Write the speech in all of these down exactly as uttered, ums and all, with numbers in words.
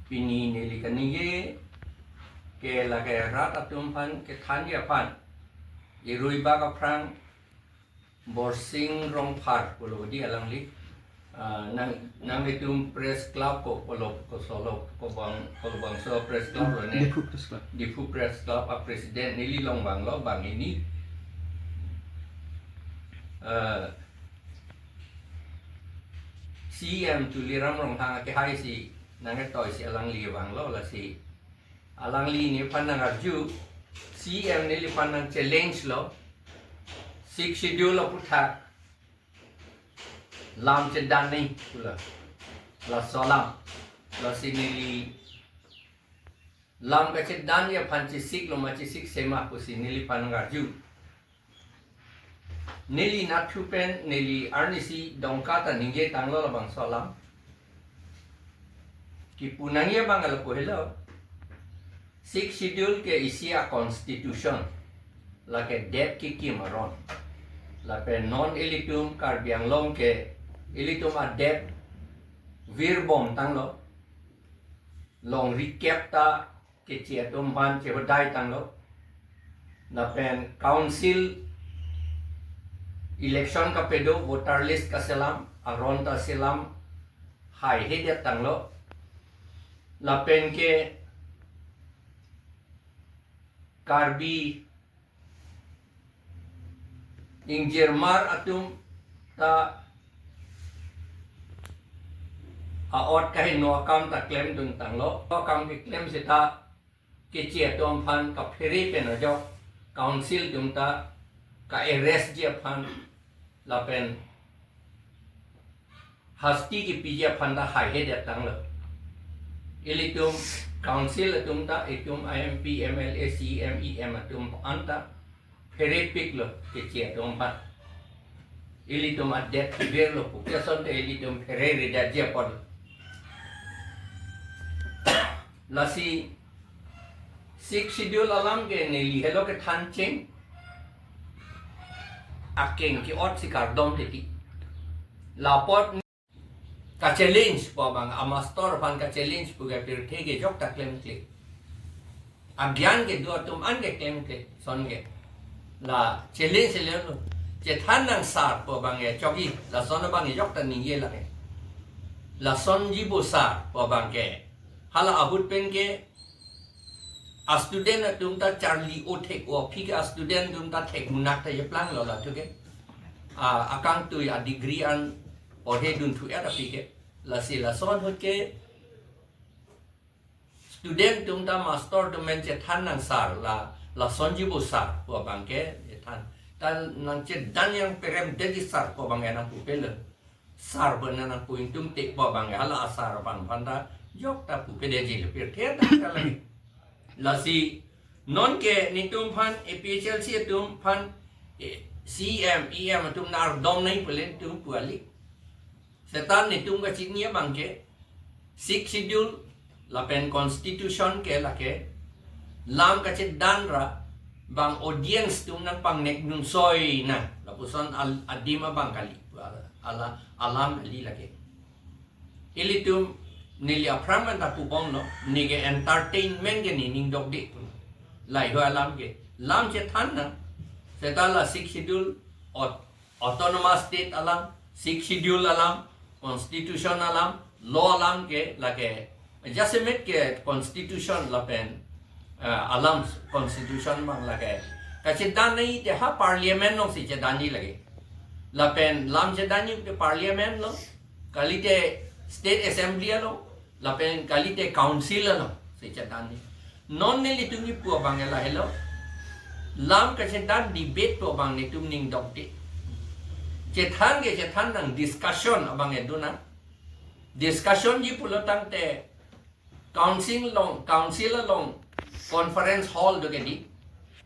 Pini neli kaningje ke lake rat atum aphan kethanji aphan, irui bak aphrang Borsing Rongphar pulo di alangli, ah, nang, nanglitum press club ko pulo, ko solo, ko bang, ko bangso press club lo ne. Diphu Press Club. Diphu Press Club a president neli long vanglo bang hini. Ah, C E M Tuliram Ronghang akehai si nangketoi si alangli vanglo, lasi alangli neliphan nangarju, C E M neliphan nang challenge lo, Sixth Schedule aphuthak lam chedan nangji pulo. Laso alam, lasi neli lam kachedandi aphan chesiklo ma chesiksema pusi neliphan nangarju. Neli nathu pen neli arnisi Dongka ta ningje tanglo labangso alam. Kipu nangji abang lapu helo. Sixth Schedule ke isi a constitution. Lake det kekim aron. Lapen non ilitum Karbi Anglong ke ilitum adet virbom tanglo. Longri kep ta Keche atum aphan chehodai tanglo. Lapen council election kapedo, voter list kaselam, aron ta selam, haihedet tanglo. Lapen ke Karbi ingjirmar atum ta a-ot kaheno akam ta klemdun tanglo. Akam keklem seta Keche atum aphan kaphere pen ajok council atum ta ka-arrest ji aphan lapen hasti kepiji aphan ta haihedet tanglo. Ilitum council atum ta itum M P, M L A, C E M, E M atum anta pherepiklo Keche atum aphan. Ilitum adet kivirlo pu ke asonte ilitum phereredetji apot. Lasi Sixth Schedule alam ke neli helo kethan cheng akeng ke-ot si kardom titi. Lapot ka-challenge pu abang, a-master aphan ka-challenge pu ke pirthe ke jok ta klemkle. Agyan kedo atum an ke klemkle, son ke. La challenge le lo. Chethan nang sir pu abang ke chokji, lason abang ke jok ta ningje lake. Lasonji bo sir pu abang ke. Hala ahut pen ke a-student atum ta charli o thek-o aphi ke a-student atum ta thek munak ta jeplanglo latum ke. A, akangtui a-degree an porhe dunthu-et aphi ke. Lasi lason ahut ke student atum ta master atum pen chethan nang sir la, lasonji bo sir pu abang ke chethan. Ta nang chedan yang perem detji sir pu abang ke nang pupelo. Sir pen nang pu ingtum te pu abang ke hala a-sir aphan aphan ta jok ta pupedetji le pirthe ta lake. Lasi non ke netum aphan A P H L C atum aphan, eh, C E M, E M atum nang ardom nangji pu le netum pu kali. Seta netum kachini abang ke Sixth Schedule lapen constitution ke lake lam kachedan ra bang audience atum nang pangnek nungsoi nang lapuson al-, adim abang kali. Ala, alam kali lake. Ilitum neli aphrang anta pubomlo, ne ke entertainment ke ne ning dokde pu. Laheihui alam ke. Lam chethan nang. Seta la Sixth Schedule, aut-, Autonomous State alam, Sixth Schedule alam, Constitution alam, law alam ke lake jasemet ke Constitution lapen, eh, alam Constitution abang lake kachedan nangji te ha Parliament along si chedanji lake. Lapen lam chedanji te Parliament along, kalite State Assembly along, lapen kalite Council along si chedanji. Non nelitum kipu abang ke lahelo. Lam kachedan debate pu abang netum ning dokde. Chethan ke chethan nang, discussion abang kedo nang. Discussion ji pulo tangte council along, council along conference hall do ke di.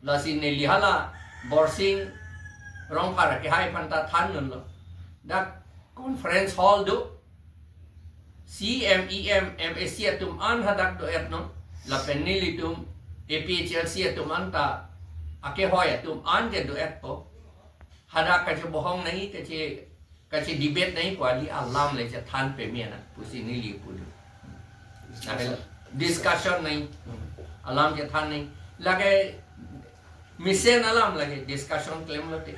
Lasi neli hala Borsing Rongphar akehai aphan ta thandunlo. Dak conference hall do, C M, E M, M A C atum an hadak do-etnon. Lapen nelitum A P H L C atum anta akehoi atum an ke do-etpo. Hadak kachebohong nangji, kache, kache-debate nangji pu kali, alam le chethan peme nang pusi neli pulo. Nahelo. Discussion nangji. Alam chethan nangji. Lake mesen alam lake discussion klemlote.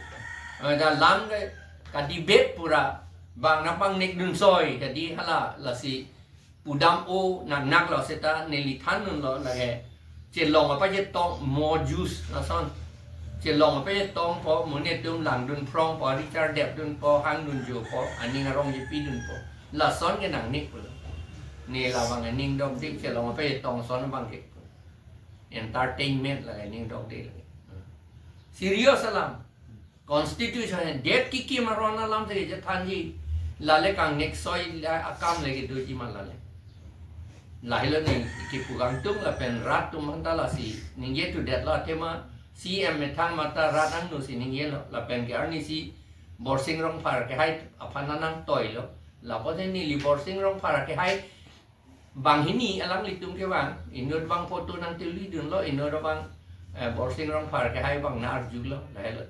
Eh, da alam ke ka debate pura bang nangpangnek dun soi. Jadi hala lasi pudam o nangnak lo seta neli thandunlo lake. Chelong apachetong mo juice lason. Chelong apachetongpo, monit atum langdun phrongpo, richar depdunpo, hangdunjopo, aning arong chepidunpo. Lason ke nangnek pulo. Ne labang aning dokde, chelong apachetong ason abang ke. Entertainment lake aning dokde lake. Serious alam. Constitution det kikim aron alam si chethanji. Lale kangnek soi la akam le kedoji ma lale. Lahelo ne kipu kangtung lapen rat atum aphanta lasi ningje tu det la tema C M methang mata rat angno si ningjelo lapen ke arnisi Borsing Rongphar kehai aphan nangtoilo. Lapusi neli Borsing Rongphar kehai banghini alanglitum kevang, inut abang photo nangtulidunlo, inut abang, eh, Borsing Rongphar kehai abang nang-arjulo, lahelo.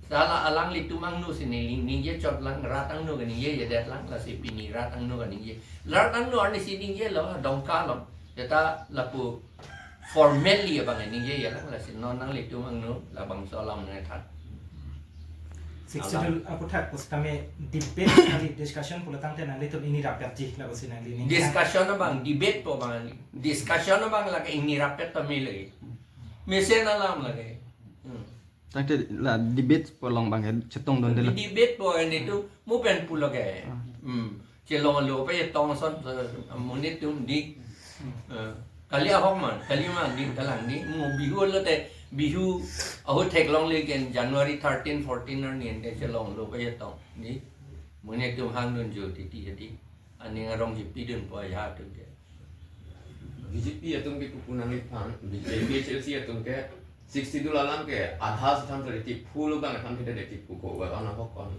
Sala alanglitum angno si neli ningje chotlang, rat angno keningjejedetlang, lasi pini rat angno keningje. Rat angno arnisi ningjelo, Dongka along. Seta lapu formally abang ningjejelang, lasi non nanglitum angno labangso alam nangthan. Sixth Schedule aputhak pusitame debate kali, discussion pulo tangte nanglitum ingni rapetji lapusi nangli ning. Discussion abang debate po abang nangli. Discussion abang lake ingni rapet tame lake. Mesen alam lake. Hmm. Tangte la debate po along abang ke chetongdundelo. Debate po ini tu mo pen pulo ke. Ah. Hmm. Chelong lo apachetong ason, eh, monit atum di. Eh, kali ahok ma, kali ma di, kalang di. Mo Bihu lote, Bihu ahut theklongle ke January thirteen, fourteen arni ante chelong lo apachetong di. Monit atum hangdunjo titi jadi. Aning arong chepidunpo ajahak atum ke. B J P atum ke kupu nangliphan, B J P, A P H L C atum ke Sixth Schedule alam ke adha si than sari ti full abang than kita de ti pu ko ba ana hok kon.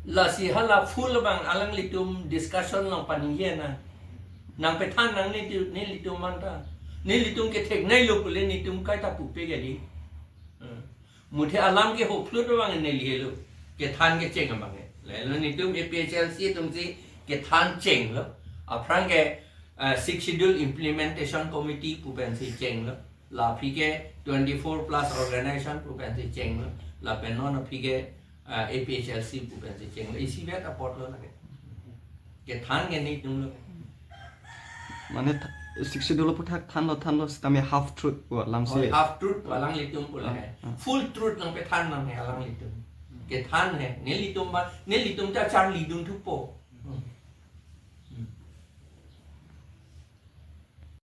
Lasi hala full abang alanglitum discussion along paningje na. Nangpethan nang neli, nelitum aphanta. Nelitum ketheknei lo pule netum kaita pupe ke di. Hmm. Muthe alam ke hoplut abang neli helo. Kethan kecheng abang ke. Lalo netum A P H L C atum si kethan chenglo. Aphrang ke, eh, Sixth Schedule Implementation Committee pu pensi chenglo. La aphi ke twenty-four plus organization pu pensi chenglo. Lapen non aphi ke, ah, A P H L C pu pensi chenglo. Isivet apotlo lake. Kethan ke netumlo. Mane th-, Sixth Schedule aputhak thanlo thanlo sitame half truth pu alam si. Oh, half truth pu alanglitum pu lake. Ah, ah. Full truth nangpethan nang he alanglitum. Kethan he. Nelitum ba, nelitum ta charlidun thupo. Hmm.